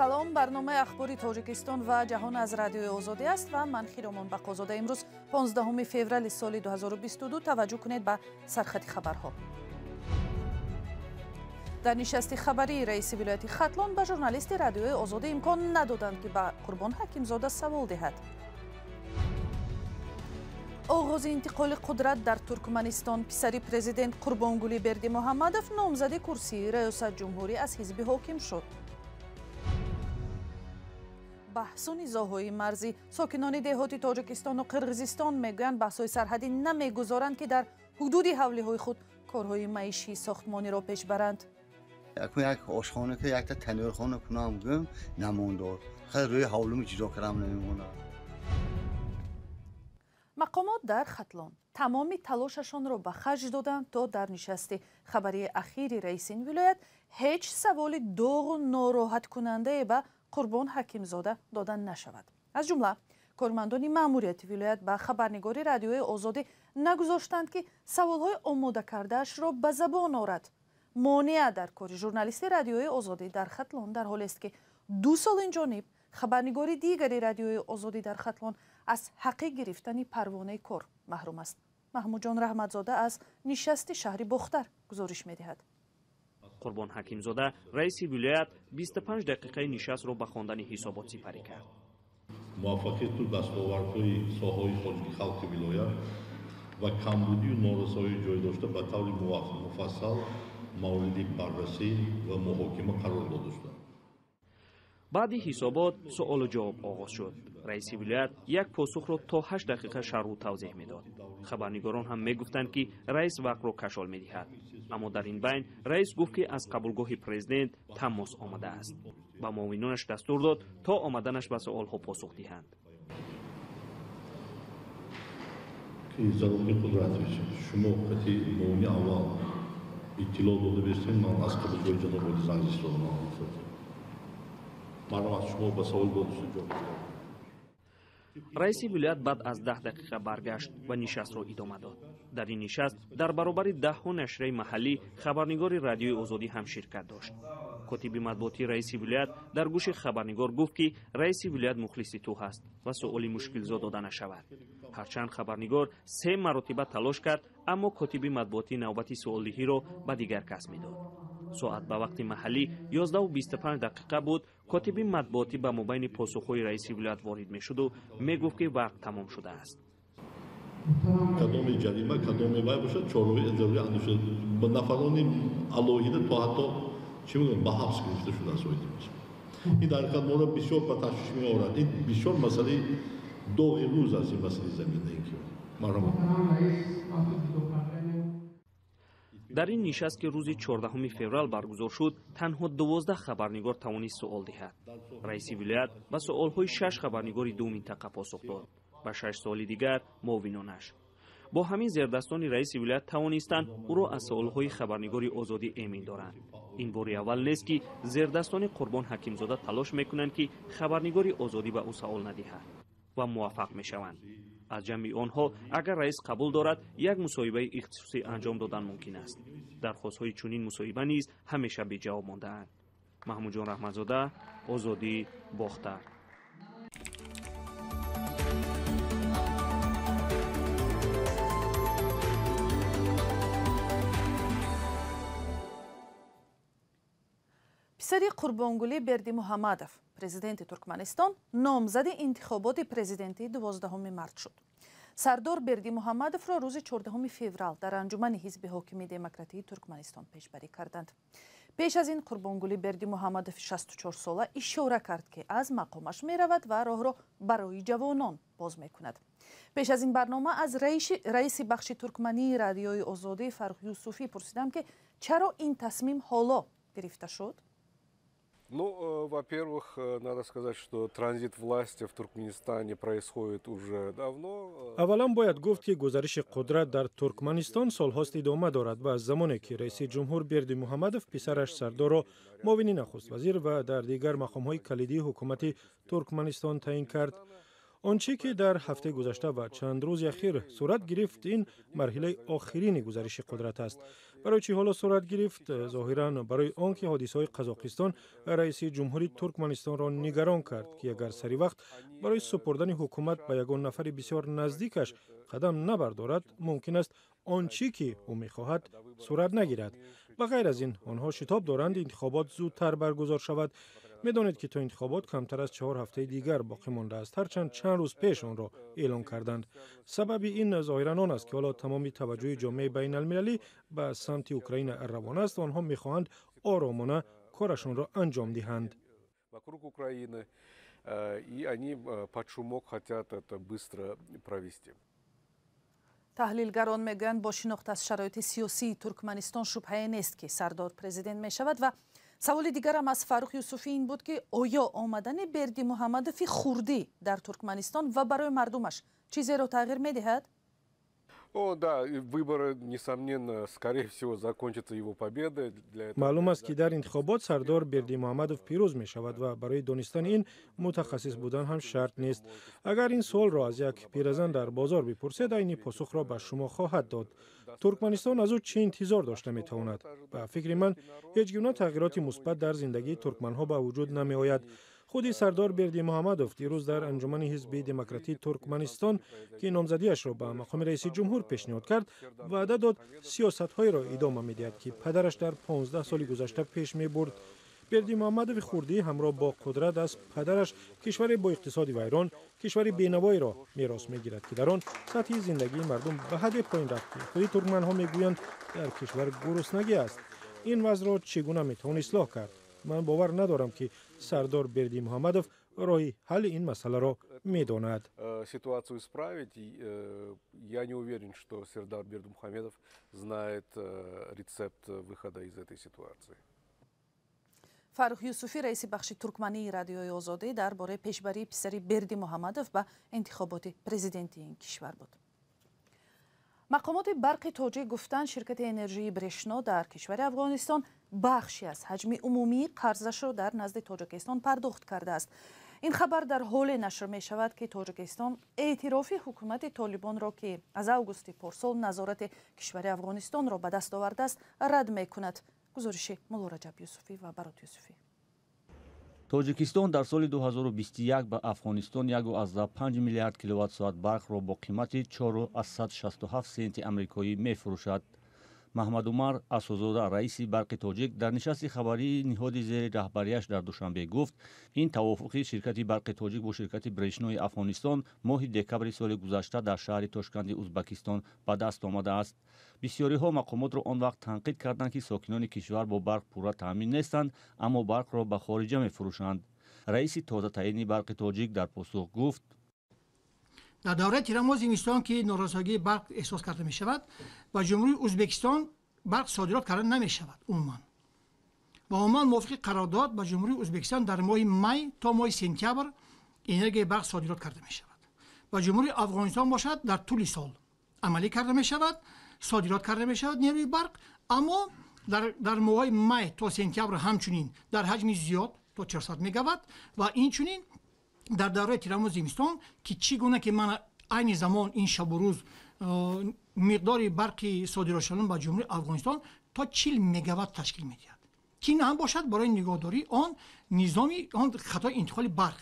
Салом, барномаи ахбори Тоҷикистон ва ҷаҳон аз Радиои Озодӣ аст ва ман Хиромон Бақозода. Имрӯз 15 феврали соли 2022. Таваҷҷӯҳ кунед ба сархати хабарҳо. Дар нишасти хабарии раиси вилояти Хатлон ба журналисти Радиои Озодӣ имкон надоданд, ки ба Қурбон Ҳакимзода савол диҳад. Оғози интиқоли қудрат дар Туркманистон. Писари президент Қурбонгулӣ Бердимуҳаммадов номзади курсии раёсат ҷумҳурӣ аз ҳизби ҳоким шуд. Баҳсу низоъҳои марзӣ. Сокинони деҳоти Тоҷикистону Қирғизистон мегӯянд, баҳсҳои сарҳадӣ намегузоранд, ки дар ҳудуди ҳавлиҳои худ корҳои маишии сохтмониро пеш баранд. Як ошхона ки якта танӯрхона кунам, гӯм намондор. Хеле рӯи ҳавлиму ҷудо кардам намемонад. Мақомот дар Хатлон тамоми талошашонро ба харҷ доданд, то дар нишасти хабарии ахири раиси ин вилоят ҳеҷ саволи доғу нороҳаткунандае ба Қурбон Ҳакимзода дода нашавад. Аз ҷумла кормандони маъмурияти вилоят ба хабарнигори Радиои Озодӣ нагузоштанд, ки саволҳои омода кардаашро ба забон орад. Монеа дар кори журналисти Радиои Озодӣ дар Хатлон дар ҳолест, ки 2 сол инҷониб хабарнигори дигари Радиои Озодӣ дар Хатлон аз ҳаққи гирифтани парвонаи кор маҳрум аст. Маҳмудҷон Раҳматзода аз нишасти шаҳри Бохтар гузориш медиҳад. Қурбон Ҳакимзода, раиси вилоят, 25 дақиқаи нишастро ба хондани ҳисобот сипарӣ кард. Муваффақияту дастовардҳои соҳаҳои хоҷагии халқи вилоят ва камбудию норасоии ҷой дошта ба таври муфассал мавриди баррасӣ ва муҳокима қарор дода шуданд. Баъди ҳисобот суолу ҷавоб оғоз шуд. Раиси вилоят як посухро то 8 дақиқа шарҳу тавзеҳ медод. Хабарнигорон ҳам мегуфтанд, ки раис вақтро кашол медиҳад. Аммо дар ин байн раис гуфт, ки аз қабулгоҳи президент тамос омадааст. Ба муовинонаш дастур дод, то омаданаш ба суолҳо посух диҳанд. Зарури қудрат шумо қати муовини аввал иттилоъ дода бестем, ман аз қабулгоҳи ҷаноби олӣ занг истодам. Марҳамат, шумо ба савол дода шуд ҷавоб. Раиси вилоят баъд аз 10 дақиқа баргашт ва нишастро идома дод. Дар ин нишаст дар баробари даҳҳо нашрияи маҳаллӣ хабарнигори Радиои Озодӣ ҳам ширкат дошт. Котиби матбуотии раиси вилоят дар гӯши хабарнигор гуфт, ки раиси вилоят мухлиси ту ҳаст ва суоли мушкилзо дода нашавад. Ҳарчанд хабарнигор 3 маротиба талош кард, аммо котиби матбуотӣ навбати суолдиҳиро ба дигар кас медод. Соат ба вақти маҳаллӣ 11:25 дақиқа буд. Котиби матбуотӣ ба мобайни посухҳои раиси вилоят ворид мешуду мегуфт, ки вақт тамом шудааст. Кадоми ҷарима, кадоми вай бошад, чораҳои зарурӣ андешида ба нафарони алоҳида то ҳатто чӣ мегӯям, ба ҳабс гирифта шудааст. Ин дар ҳақиқат моро бисёр ба ташвиш меорад. Ин бисёр масъалаи доғи рӯз аст, ин масъалаи замина. Марҳамат. Дар ин нишаст, ки рӯзи 14 феврал баргузор шуд, танҳо 12 хабарнигор тавонист суол диҳад. Раиси вилоят ба суолҳои 6 хабарнигори ду минтақа посух дод, ба 6 суоли дигар муовинонаш. Бо ҳамин зердастони раиси вилоят тавонистанд ӯро аз суолҳои хабарнигори Озодӣ эмин доранд. Ин бори аввал нест, ки зердастони Қурбон Ҳакимзода талош мекунанд, ки хабарнигори Озодӣ ба ӯ савол надиҳад ва муваффақ мешаванд. Аз ҷамъи онҳо агар раис қабул дорад, як мусоҳибаи ихтисосӣ анҷом додан мумкин аст. Дархостҳои чунин мусоҳиба низ ҳамеша беҷавоб мондаанд. Маҳмудҷон Раҳматзода, Озодӣ, Бохтар. Писари Қурбонгулӣ Бердимуҳаммадов, президенти Туркманистон, номзади интихоботи президентии 12 март шуд. Сардор Бердимуҳаммадовро рӯзи 14 феврал дар анҷумани ҳизби ҳокими демократии Туркманистон пешбарӣ карданд. Пеш аз ин Қурбонгулӣ Бердимуҳаммадов 64сола ишора кард, ки аз мақомаш меравад ва роҳро барои ҷавонон боз мекунад. Пеш аз ин барнома аз раиси бахши туркмании Радиои Озодӣ Фаррух Юсуфӣ пурсидам, ки чаро ин тасмим ҳоло гирифта шуд? Ну, во-первых, надо сказать, что транзит власти в Туркменистане происходит уже давно. Аввалан бояд гуфт, ки гузариши қудрат дар Туркманистон солҳост идома дорад ва аз замоне ки раиси ҷумҳур Бердимуҳаммадов писараш Сардорро муовини нахуствазир ва дар дигар мақомҳои калидии ҳукумати Туркманистон таъин кард. Он чӣ ки дар ҳафтаи гузашта ва чанд рӯзи ахир сурат гирифт, ин марҳилаи охирини гузариши қудрат аст. Барои чӣ ҳоло сурат гирифт? Зоҳиран, барои он ки ҳодисаҳои Қазоқистон раиси ҷумҳури Туркманистонро нигарон кард, ки агар сари вақт барои супурдани ҳукумат ба ягон нафари бисёр наздикаш қадам набардорад, мумкин аст он чӣ ки ӯ мехоҳад, сурат нагирад. Ба ғайр аз ин, онҳо шитоб доранд интихобот зудтар баргузор шавад. Медонед, ки то интихобот камтар аз 4 ҳафтаи дигар боқӣ мондааст, ҳарчанд чанд рӯз пеш онро эълон карданд. Сабаби ин зоҳиран он аст, ки ҳоло тамоми таваҷҷӯҳи ҷомеаи байналмилалӣ ба самти Украина равон аст. Онҳо мехоҳанд оромона корашонро анҷом диҳанд. Вокруг Украины, и они под шумок хотят это быстро провести. Таҳлилгарон мегӯянд, бо шинохт аз шароити сиёсии Туркманистон шубҳае нест, ки Сардор президент мешавад. Ва саволи дигарам аз Фаррух Юсуфӣ ин буд, ки оё омадани Бердимуҳаммадови хурдӣ дар Туркманистон ва барои мардумаш чизеро тағйир медиҳад? О, да, выборы, несомненно, скорее всего, закончатся его победой. Для этого Маълум аст, ки дар интихобот Сардор Бердимуҳаммадов пирӯз мешавад ва барои донистани ин мутахассис будан ҳам шарт нест. Агар ин суолро аз як пиразан дар бозор бипурсед, айни посухро ба шумо хоҳад дод. Туркманистон аз ӯ чӣ интизор дошта метавонад? Ба фикри ман, ҳеҷ гуна тағйироти мусбат дар зиндагии туркманҳо ба вуҷуд намеояд. Худи Сардор Бердимуҳаммадов дирӯз дар анҷумани Ҳизби Демократии Туркманистон, ки номзадиашро ба мақоми раиси ҷумҳур пешниҳод кард, ваъда дод, сиёсатҳоеро идома медиҳад, ки падараш дар 15 соли гузашта пеш мебурд. Бердимуҳаммадови хурдӣ ҳамроҳ бо қудрат аз падараш кишваре бо иқтисоди вайрон, кишвари бенавоиро мерос мегирад, ки дар он сатҳи зиндагии мардум ба ҳадде поин рафт, ки худи туркманҳо мегӯянд, дар кишвар гуруснагӣ аст. Ин вазъро чӣ гуна метавон ислоҳ кард? Ман бовар надорам, ки Сардор Бердимуҳаммадов роҳи ҳалли ин масъаларо медонад. Ситуацию исправить. Я не уверен, что Сердар Бердымухамедов знает рецепт выхода из этой ситуации. Фаррух Юсуфӣ, раиси бахши туркмании Радиои Озодӣ, дар бораи пешбарии писари Бердимуҳаммадов ба интихоботи президентии ин кишвар буд. Мақомоти Барқи Тоҷик гуфтанд, ширкати энержии Брешно дар кишвари Афғонистон бахше аз ҳаҷми умумии қарзашро дар назди Тоҷикистон пардохт кардааст. Ин хабар дар ҳоле нашр мешавад, ки Тоҷикистон эътирофи ҳукумати Толибонро, ки аз августи порсол назорати кишвари Афғонистонро ба даст овардааст, рад мекунад. Гузориши Муллораҷаб Юсуфӣ ва Барот Юсуфӣ. Тоҷикистон дар соли 2021 ба Афғонистон 1,5 миллиард киловатт-соат барқро бо қимати 4,67 сенти амрикоӣ мефурӯшад. Маҳмадумар Асозода, раиси Барқи Тоҷик, дар нишасти хабарии ниҳоди зери раҳбарияш дар Душанбе гуфт, ин тавофуқи ширкати Барқи Тоҷик бо ширкати Брешнои Афғонистон моҳи декабри соли гузашта дар шаҳри Тошканди Узбакистон ба даст омадааст. Бисёриҳо мақомотро он вақт танқид карданд, ки сокинони кишвар бо барқ пурра таъмин нестанд, аммо барқро ба хориҷа мефурӯшанд. Раиси тозатаъини Барқи Тоҷик дар посух гуфт: Дар давраи тирамоҳ, зимистон, ки норасогии барқ эҳсос карда мешавад, ба Ҷумҳурии Ӯзбекистон барқ содирот карда намешавад умуман. Ва умуман, мувофиқи қарордод, ба Ҷумҳурии Ӯзбекистон дар моҳи май то моҳи сентябр энергияи барқ содирот карда мешавад. Ба Ҷумҳурии Афғонистон бошад, дар тӯли сол амалӣ карда мешавад, содирот карда мешавад нерӯи барқ, аммо дар моҳҳои май то сентябр ҳамчунин дар ҳаҷми зиёд, то 400 мегаватт, ва инчунин дар давраи тирамоҳ, зимистон, ки чӣ гуна ки мана айни замон, ин шабу рӯз, миқдори барқи содиротшаванда ба Ҷумҳурии Афғонистон то 40 мегаватт ташкил медиҳад, ки ин ҳам бошад барои нигоҳдории он низоми он хатҳои интиқоли барқ.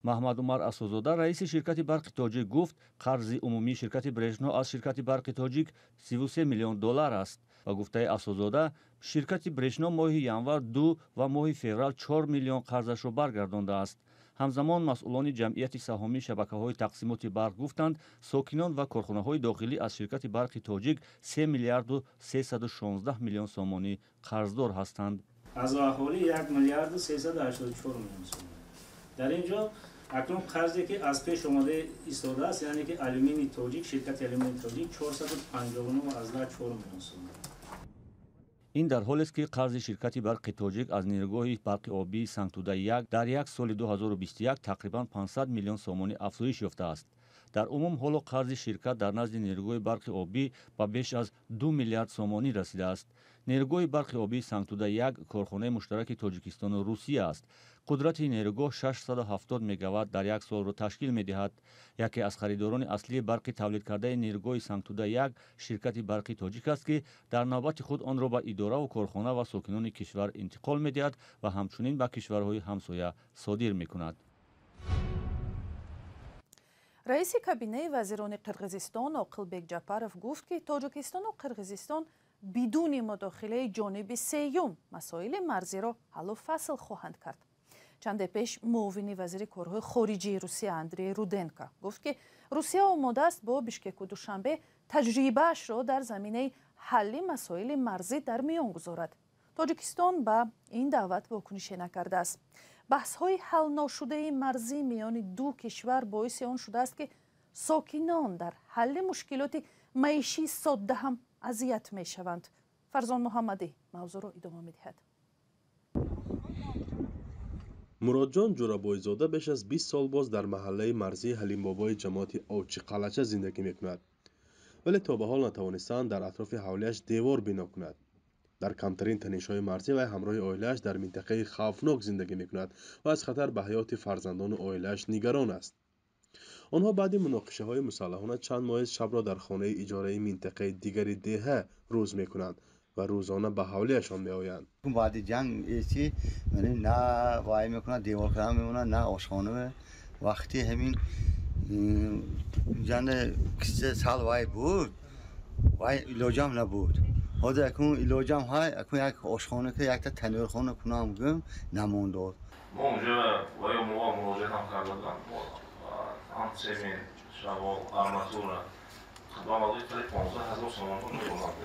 Маҳмадумар Асозода, раиси ширкати Барқи Тоҷик, гуфт, қарзи умумии ширкати Брешно аз ширкати Барқи Тоҷик 33 миллион доллар аст. Ба гуфтаи Асозода, ширкати Брешно моҳи январ 2 ва моҳи феврал 4 миллион қарзашро баргардондааст. Ҳамзамон, масъулони Ҷамъияти саҳомии шабакаҳои тақсимоти барқ гуфтанд, сокинон ва корхонаҳои дохилӣ аз ширкати Барқи Тоҷик 3 миллиарду 316 миллион сомонӣ қарздор ҳастанд. Аз аҳолӣ 1 миллиарду 384 миллион сомонӣ. Дар ин ҷо акнун қарзе, ки аз пеш омода истодааст, яъне ки Алюмини Тоҷик, ширкати Алюмини Тоҷик, 459,4 миллион сомонӣ. Ин дар ҳолест, ки қарзи ширкати Барқи Тоҷик аз нерӯгоҳи барқи обии Сангтуда 1 дар як соли 2021 тақрибан 500 миллион сомонӣ афзоиш ёфтааст. Дар умум ҳоло қарзи ширкат дар назди нерӯгоҳи барқи обӣ ба беш аз 2 миллиард сомонӣ расидааст. Нерӯгоҳи барқи обии Сангтуда 1 корхонаи муштараки Тоҷикистону Русия аст. Қудрати нерӯгоҳ 670 мегаватт дар як солро ташкил медиҳад. Яке аз харидорони аслии барқи тавлидкардаи нерӯгоҳи Сангтуда 1 ширкати барқи тоҷик аст, ки дар навбати худ онро ба идораву корхона ва сокинони кишвар интиқол медиҳад ва ҳамчунин ба кишварҳои ҳамсоя содир мекунад. Раиси кабинаи вазирони Қирғизистон Оқилбек Ҷапаров гуфт, ки Тоҷикистону Қирғизистон бидуни мудохилаи ҷониби сеюм масоили марзиро ҳаллу фасл хоҳанд кард. Чанде пеш муовини вазири корҳои хориҷии Русия Андрей Руденко гуфт, ки Русия омода аст бо Бишкеку Душанбе таҷрибаашро дар заминаи ҳалли масоили марзӣ дар миён гузорад. Тоҷикистон ба ин даъват вокунише накардааст. Баҳсҳои ҳалношудаи марзӣ миёни ду кишвар боиси он шудааст, ки сокинон дар ҳалли мушкилоти маишии содда ҳам азият мешаванд. Фарзон Муҳаммадӣ мавзӯъро идома медиҳад. Муродҷон Ҷурабойзода беш аз 20 сол боз дар маҳаллаи марзии Ҳалимбобои ҷамоати Овчиқалача зиндагӣ мекунад, вале то ба ҳол натавонистаанд дар атрофи ҳавлияш девор бино кунад. Дар камтарин танишҳои марзӣ вай ҳамроҳи оилааш дар минтақаи хавфнок зиндагӣ мекунад ва аз хатар ба ҳаёти фарзандону оилааш нигарон аст. Онҳо баъди муноқишаҳои мусаллаҳона чанд моҳест шабро дар хонаи иҷораи минтақаи дигари деҳа рӯз мекунанд ва рӯзона ба ҳавлияшон меоянд. Баъди ҷанг эси на вай мекунад, девор кардан мемонад, на ошхона. Вақти ҳамин ҷанг киса сал вай буд, вай илоҷам набуд. Ҳозир акун илоҷам ҳай, акун як ошхона ки якта танӯрхона кунам гум намондод. Мо унҷа вай мо муроҷиат ҳам карда будам. Ҳам цемент, шавол, арматура. Ба маблағи 15 000 сомон мебурданд.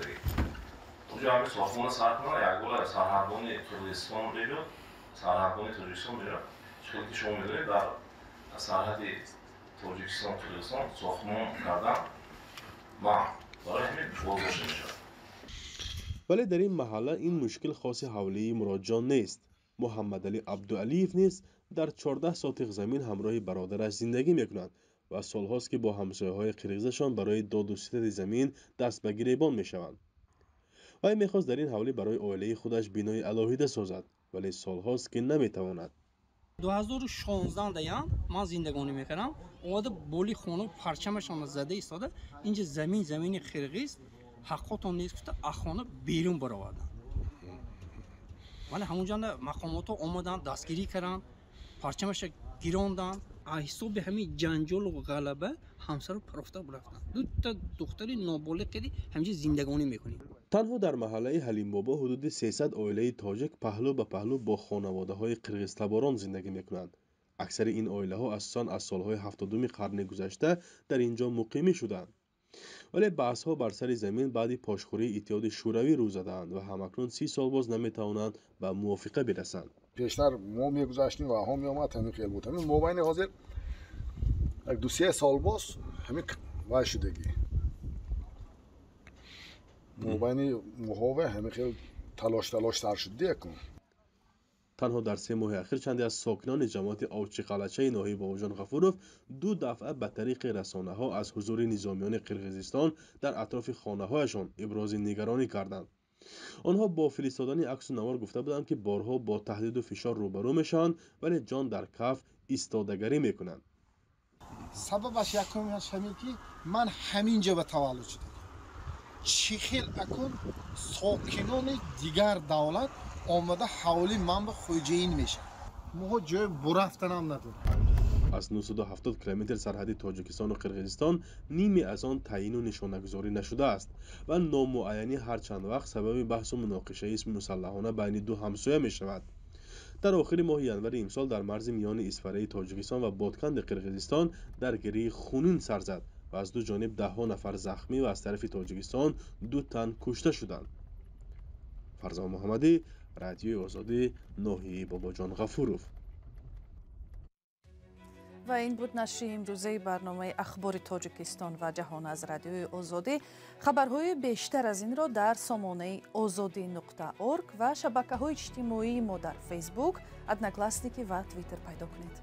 Унҷа ҳамин сохтмона сар кунанд, якбора сарҳадбони Қирғизистон мебиёд, сарҳадбони Тоҷикистон мебиёд. Чӣ ки шумо медонед, дар сарҳади Тоҷикистон Қирғизистон сохтмон кардан манъ, барои ҳамин боздошта мешавад. Вале дар ин маҳалла ин мушкил хоси ҳавлии Муродҷон нест. Муҳаммадалӣ Абдуалиев низ дар 14 сотиқ замин ҳамроҳи бародараш зиндагӣ мекунад ва солҳост, ки бо ҳамсояҳои қирғизашон барои доду ситади замин даст ба гиребон мешаванд. Вай мехост дар ин ҳавлӣ барои оилаи худаш бинои алоҳида созад, вале солҳост, ки наметавонад. 2016 даям ман зиндагонӣ мекардам. Омада боли хона парчамашонро зада истода, инҷа замин замини қирғиз, ҳаққотон нест гуфта аз хона берун бароварданд. Вале ҳамонҷанда мақомотҳо омаданд, дастгирӣ карданд, парчамаша гиронданд. Аз ҳисоби ҳамин ҷанҷолу ғалаба ҳамсару парофта рафтанд. Дута духтари ноболиғ кади ҳаминҷа зиндагонӣ мекунем. Танҳо дар маҳаллаи Ҳалимбобо ҳудуди 300 оилаи тоҷик паҳлӯ ба паҳлӯ бо хонаводаҳои қирғизтаборон зиндагӣ мекунанд. Аксари ин оилаҳо асосан аз солҳои 70-уми қарни гузашта дар ин ҷо муқимӣ шуданд. Вале баҳсҳо бар сари замин баъди пошхӯрии Иттиҳоди Шӯравӣ рӯ задаанд ва ҳамакнун 30 сол боз наметавонанд ба мувофиқа бирасанд. Пештар мо мегузаштем ва ҳо меомад, ҳамин хел буд. Ҳамин мобайни ҳозир як ду-се сол боз ҳамин вай шудагӣ. Мобайни моҳове ҳамин хел талош сар шуд якун. Танҳо дар 3 моҳи ахир чанде аз сокинони ҷамоати Овчиқалачаи ноҳияи Бобоҷон Ғафуров ду дафъа ба тариқи расонаҳо аз ҳузури низомиёни Қирғизистон дар атрофи хонаҳояшон ибрози нигаронӣ карданд. Онҳо бо фиристодани аксу навор гуфта буданд, ки борҳо бо таҳдиду фишор рӯбарӯ мешаванд, вале ҷон дар каф истодагарӣ мекунанд. Сабабаш якумаш ҳамин ки ман ҳамин ҷо ба таваллуд шудам. Чӣ хел акун сокинони дигар давлат омада ҳавли ман ба хоҷаин мешавад. Моҳо ҷои бурафтанам надорем. Аз 970 километр сарҳади Тоҷикистону Қирғизистон ниме аз он таъину нишонагузорӣ нашудааст ва номуайянӣ ҳар чанд вақт сабаби баҳсу муноқишаи мусаллаҳона байни ду ҳамсоя мешавад. Дар охири моҳи январи имсол дар марзи миёни Исфараи Тоҷикистон ва Бодканди Қирғизистон даргирии хунин сар зад ва аз ду ҷониб даҳҳо нафар захмӣ ва аз тарафи Тоҷикистон 2 тан кушта шуданд. Фарзон Муҳаммадӣ, Радиои Озодӣ, ноҳияи Бобоҷон Ғафуров. Ва ин буд нашри имрӯзаи барномаи Ахбори Тоҷикистон ва ҷаҳон аз Радиои Озодӣ. Хабарҳои бештар аз инро дар сомонаи ozodi.org ва шабакаҳои иҷтимоии мо дар Фейсбук, Одноклассники ва Твиттер пайдо кунед.